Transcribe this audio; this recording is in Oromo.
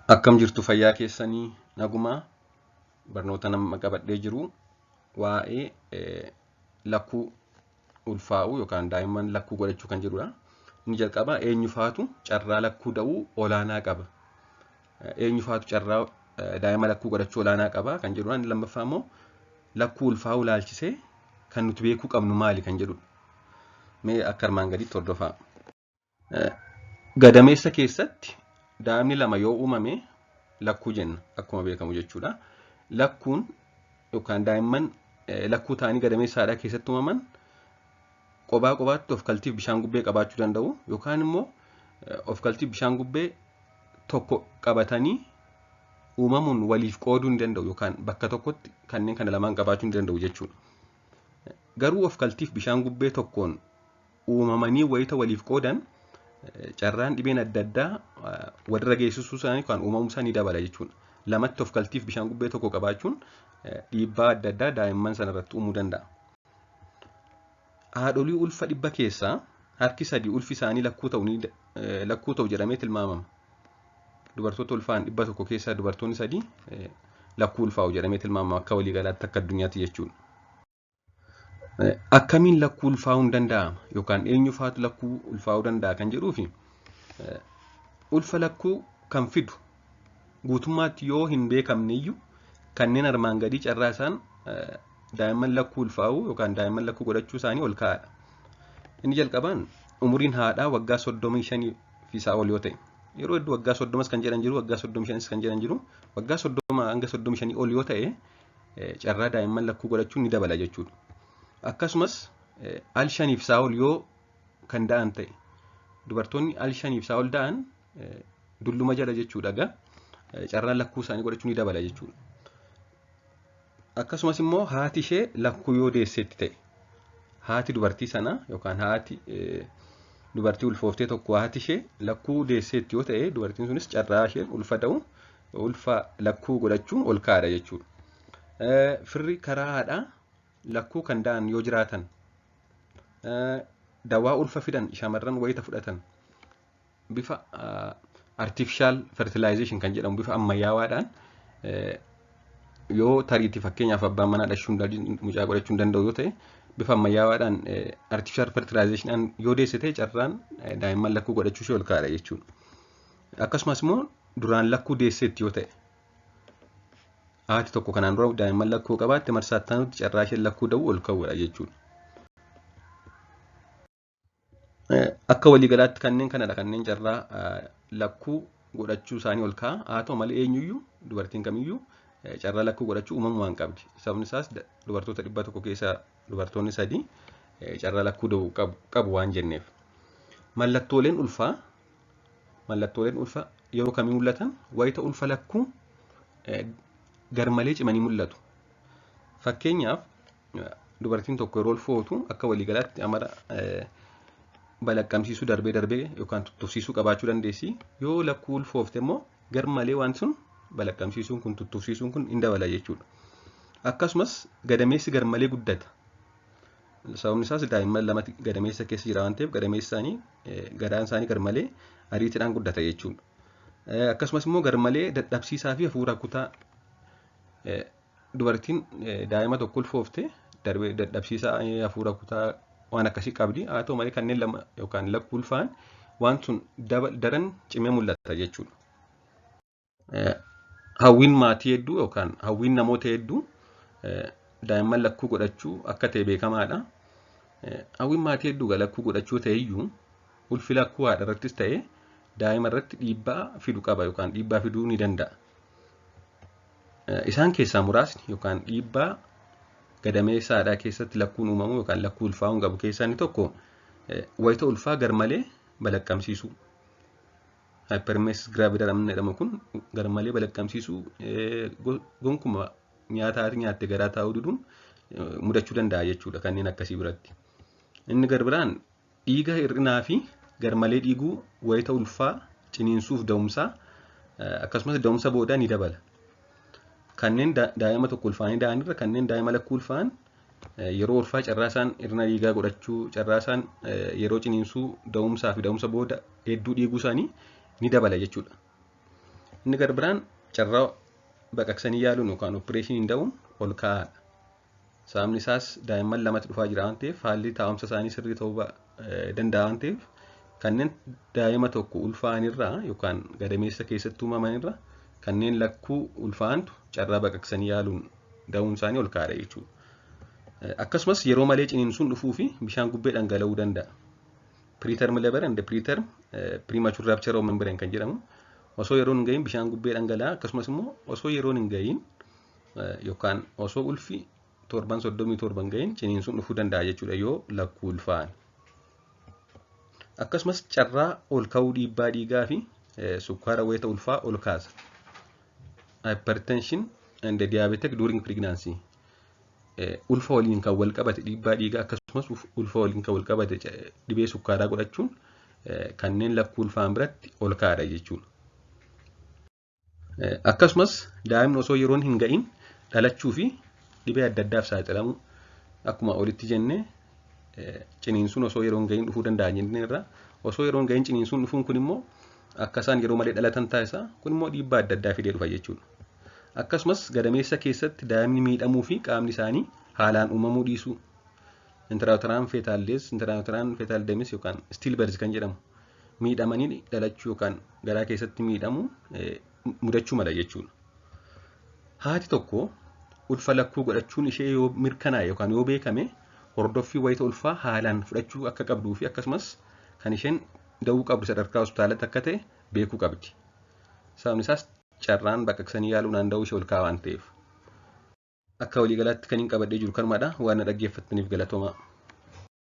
Akkam jirtu fayyaa keessanii nagumaa barnoota nama qabadhee jiru waa'ee lakkuu ulfaa'uu yookaan daa'imman lakkuu godhachuu kan jedhudha. Inni jalqabaa eenyufaatu carraa lakkuu da'uu olaanaa qaba. Eenyufaatu carraa daa'ima lakkuu godhachuu olaanaa qaba kan jedhudha. Inni lammaffaa immoo lakkuu ulfaa'uu ilaalchisee kan nuti beekuu qabnu maali kan jedhudha. Mee akka armaan gadiitti hordofaa. Gadameessa keessatti daa'imni lama yoo uumame lakkuu jenna akkuma beekamu jechuudha. Lakkuun yookaan daa'imman lakkuu ta'anii gadameessa haadhaa keessatti uumaman qobaa qobaatti of kaltiif bishaan gubbee qabaachuu danda'u yookaan immoo of kaltiif bishaan gubbee tokko qabatanii uumamuun waliif qooduu ni danda'u yookaan bakka tokkotti kanneen kana lamaan qabaachuu ni danda'u jechuudha. Garuu of kaltiif bishaan gubbee tokkoon uumamanii wayita waliif qoodan carraan dhibeen adda addaa walirra geessisuu isaanii yookaan uumamuu isaanii dabala jechuudha. Lamatti of kaltiif bishaan gubbee tokko qabaachuun dhiibbaa adda addaa daa'imman sana irratti uumuu danda'a. Haadholii ulfa 100 keessaa harki 3 ulfi isaanii lakkuu ta'u jedhamee tilmaamama. Dubartoota ulfaan 100 keessaa dubartoonni 3 lakkuu ulfaa'u jedhamee tilmaamama akka waliigalaatti akka addunyaatti jechuudha. Akkamiin lakkuu ulfaa'uun danda'ama yookaan eenyufaatu lakkuu ulfaa'uu danda'a kan jedhuu fi ulfa lakkuu kan fidu guutummaatti yoo hin beekamne iyyuu kanneen armaan gadii carraa isaan daa'imman lakkuu ulfaa'uu yookaan daa'imman lakkuu godhachuu isaanii ol ka'aadha. Inni jalqabaan umuriin haadhaa waggaa 35 fi isaa ol yoo ta'e yeroo hedduu waggaa 30s kan jedhan jiru waggaa 35s kan jedhan jiru waggaa 30 hanga 35 ol yoo ta'e carraa daa'imman lakkuu godhachuun ni dabala jechuudha. Akkasumas al shaniif isaa ol yoo kan da'an ta'e dubartoonni al shaniif isaa ol da'an dulluma jala jechuudha egaa carraan lakkuu isaanii godhachuu ni dabala jechuudha. Akkasumas immoo haati ishee lakkuu yoo deesseetti ta'e haati dubartii sanaa yookaan haati dubartii ulfooftee tokko haati ishee lakkuu deesseetti yoo ta'e dubartiin sunis carraa isheen ulfa da'u ulfa lakkuu godhachuu ol ka'aadha jechuudha. Firri karaa haadhaa lakkuu kan da'an yoo jiraatan dawaa ulfa fidan shamarran wayita fudhatan bifa artificial fertilization kan jedhamu bifa ammayyaawaadhaan yoo tariitii fakkeenyaaf abbaan manaa dhashuu mucaa godhachuu hin danda'u yoo ta'e bifa ammayyaawaadhaan artificial fertilization yoo deesse ta'e carraan daa'imman lakkuu godhachuu ishee ol ka'aadha jechuudha. Akkasumas immoo duraan lakkuu deesseetti yoo ta'e haati tokko kanaan dura daa'imman lakkuu qabaatte marsaa itti aanutti carraa isheen lakkuu da'uu ol ka'uudha jechuudha. Akka waliigalaatti kanneen kanadha kanneen carraa lakkuu godhachuu isaanii ol ka'a. Haa ta'u malee eenyuyyuu dubartiin kamiyyuu carraa lakkuu godhachuu uumamumaan qabdi. Sababni isaas dubartoota 100 keessaa dubartoonni 3 carraa lakkuu da'uu qabu waan jenneef. Mallattooleen ulfaa Mallattooleen ulfa yeroo kamii mul'atan? Wayita ulfa lakkuu garmalee cimanii mul'atu. Fakkeenyaaf dubartiin tokko yeroo ulfootu akka waliigalaatti amala balaqqamsiisuu darbee darbee yookaan tuttufsiisuu qabaachuu dandeessi. Yoo lakkuu ulfoofte immoo garmalee waan sun balaqqamsiisuun kun tuttufsiisuun kun hin dabala jechuudha. Akkasumas gadameessi garmalee guddata. Sababni isaas daa'imman lamatti gadameessa keessa jira waan ta'eef gadameessi isaanii gadaan isaanii garmalee ariitiidhaan guddata jechuudha. Akkasumas immoo garmalee dadhabsiisaa fi hafuura kutaa dubartiin daa'ima tokko ulfoofte darbee dadhabsiisaa hafuura kutaa waan akkasii qabdi. Haa ta'u malee kanneen lama yookaan lakkuu ulfaa'an waan sun daran cimee mul'ata jechuudha. Hawwiin maatii hedduu yookaan hawwiin namoota hedduu daa'imman lakkuu godhachuu akka ta'e beekamaadha. Hawwiin maatii hedduu egaa lakkuu godhachuu ta'e iyyuu ulfi lakkuu haadha irrattis ta'e daa'ima irratti dhiibbaa fidu qaba yookaan dhiibbaa fiduu ni danda'a. Isaan keessaa muraasni yookaan dhiibbaa gadameessa haadhaa keessatti lakkuun uumamu yookaan lakkuu ulfaa'uun qabu keessaa inni tokko wayita ulfaa garmalee balaqqamsiisuu. Hyperemesis gravidarum inni jedhamu kun garmalee balaqqamsiisuu gonkuma nyaata haati nyaatte garaa taa'uu diduun mudachuu danda'a jechuudha kanneen akkasii biratti. Inni garbiraan dhiiga hir'inaa fi garmalee dhiiguu wayita ulfaa ciniinsuuf da'umsaa akkasumas da'umsa boodaa ni dabala. Kanneen daa'ima tokko ulfaanii da'anirra kanneen daa'ima lakkuu ulfaa'an yeroo ulfaa carraa isaan hir'ina dhiigaa godhachuu, carraa isaan yeroo ciniinsuu, da'umsaa fi da'umsa booda hedduu dhiiguu isaanii ni dabala jechuudha. Inni gara biraan carraa baqaqsanii yaaluun yookaan opereeshiniin da'uun ol ka'aadha. Sababni isaas daa'imman lamatti dhufaa jira waan ta'eef, haalli taa'umsa isaanii sirrii ta'uu danda'a waan ta'eef, kanneen daa'ima tokko ulfaa'anirraa yookaan gadameessa keessatti uumamanirra kanneen lakkuu ulfaa'antu carraa baqaqsanii yaaluun da'uun isaanii ol ka'aadha jechuudha. Akkasumas yeroo malee ciniinsuun dhufuu fi bishaan gubbee dhangala'uu danda'a. Preterm labor and preterm premature rupture of membrane kan jedhamu, osoo yeroon hin gahin bishaan gubbee dhangala'aa, akkasumas immoo osoo yeroon hin gahin yookaan osoo ulfi torban 37 hin gahin ciniinsuun dhufuu danda'a jechuudha yoo lakkuu ulfaa'an. Akkasumas carraa ol ka'uu dhiibbaa dhiigaa fi sukkaara wayita ulfaa ol kaasa. Hypertension and diabetic during pregnancy. Ulfa waliin kan wal qabate dhiibbaa dhiigaa, akkasumas ulfa waliin kan wal qabate dhibee sukkaaraa godhachuun kanneen lakkuu ulfaa'an biratti ol ka'aadha jechuudha. Akkasumas daa'imni osoo yeroon hin ga'in dhalachuu fi dhibee adda addaaf saaxilamuu, akkuma olitti jennee ciniinsuun osoo yeroon hin gahin dhufuu danda'a jennee irraa, osoo yeroon hin gahin ciniinsuun dhufuun kun immoo akka isaan yeroo malee dhalatan taasisa. Kun immoo dhiibbaa adda addaa fidee dhufa jechuudha. Akkasumas gadameessa keessatti daa'imni miidhamuu fi qaamni isaanii haalaan uumamuu dhiisuu. Intrauterine fetal death, intrauterine fetal demise yookaan stillbirth kan jedhamu, miidhamanii dhalachuu yookaan garaa keessatti miidhamuu mudachuu mala jechuudha. Haati tokko ulfa lakkuu godhachuun ishee yoo mirkanaa'e yookaan yoo beekame, hordoffii wayita ulfaa haalaan fudhachuu akka qabduu fi akkasumas kan isheen da'uu qabdu sadarkaa hospitaalatti akka ta'e beekuu qabdi. Sababni isaas carraan baqaqsanii yaaluun da'uu ishee ol kaa'aa waan ta'eef. Akka waliigalaatti kan hin qabadhee jiru kanumadha. Waan na dhaggeeffattaniif galatoomaa.